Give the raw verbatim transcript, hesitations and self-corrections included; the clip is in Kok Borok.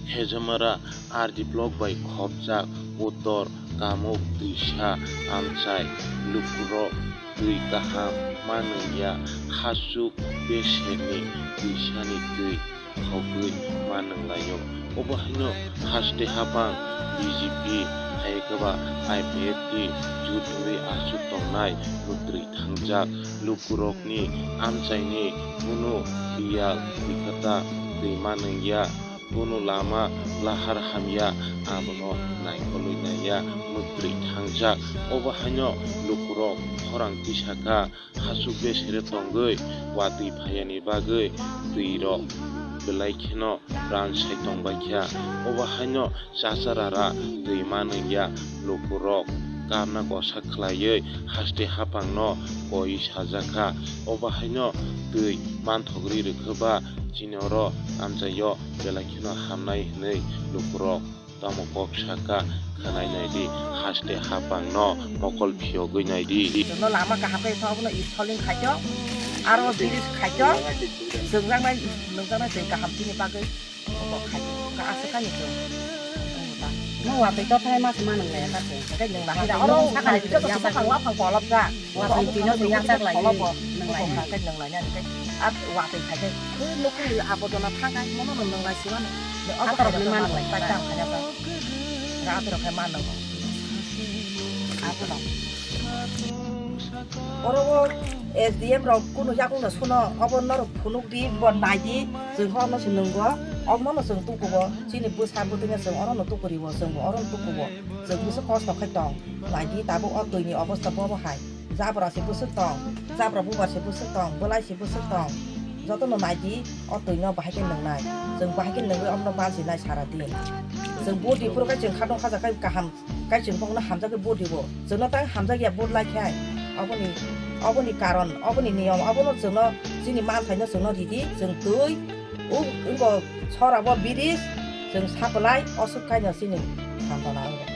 Hejamara R D block bai khopjak Uttor Kamuk twisa amchai lukurok twi kaham manwngya hachuk beserni twisani twi khogwi manwnglaio. Obo haino haste hapang B J P hai khe ba I P F T jotoni aswk tongnai mwtwi thangjak lukurokni amchaini kunu biyal bikata twi manwngya. Bono lama lahar hamya, abono naikolwi naiya mwtwi thangjak. Obo haino lukurok khorang tisaka hachuk besere tongwi watwi phaiyani bagwi twirok belai kheno ran sai tongbaikha. Obo haino chacharara twi manwngya lukurok karna kosa khlaiwi haste hapangno koi sajakha. Obo haino twi manthogri rwkhe ba chini oro amchaio belai kheno hamnai hwnwi lukurok tamo kok saka khwnai naidi, haste hapangno mokol phiyogwi naidi. Chwngno lama kaham khe tho, abono i soling khaito, aro biris khaito, chwngjaknai, nungjaknai twi kaham chini bagwi. Obo khai, ka aswk kani chwng. Nung watwi to thai mas manwng le ka chwng. Tei nwng lahai da, oro sakani joto se buphang waphang kolop ja. Watwi tino se yakchak lai. Kolop bo. Nwng lai. Nwng lai, nwng lai. Ar watwi khai khe, "Hei, nukung li abodona thang kai, mono nwng lai siwani." Atorok ni manwng lai. Pai tang khai ya ba. Ra atorok khai manwng. Abono. Oro o S D M rok kunu yakung no suno, obo norok phunuk di, bo nai di, chwng horno se nwngo, omono chwng tukugo, chini bwsa bwtwino chwng orono tukuriwo, chwng bo orono tukugo, chwng bwswk kosto khai tong, nai di tabuk o twini obosta bobo hai, jabra se bwswk tong, jabra bubar se bwswk tong, bwlai se bwswk tong, jotono nai di, o twino bahai khe nwngnai, chwng bahai khe nungwi omono bansinai sara din, chwng budi phuru khai chwng khatong khaja khai kaham. Kai chwng bokno hamjagwi vote ribo. Chwngno tang hamjakya vote lai khai. Oboni, oboni karon, oboni niyom, obono chwngno chini manthaino chwngno ridi, chwng twi, u, wngko sora bo biris, chwng supply, oswk kaino chini santona wngkha.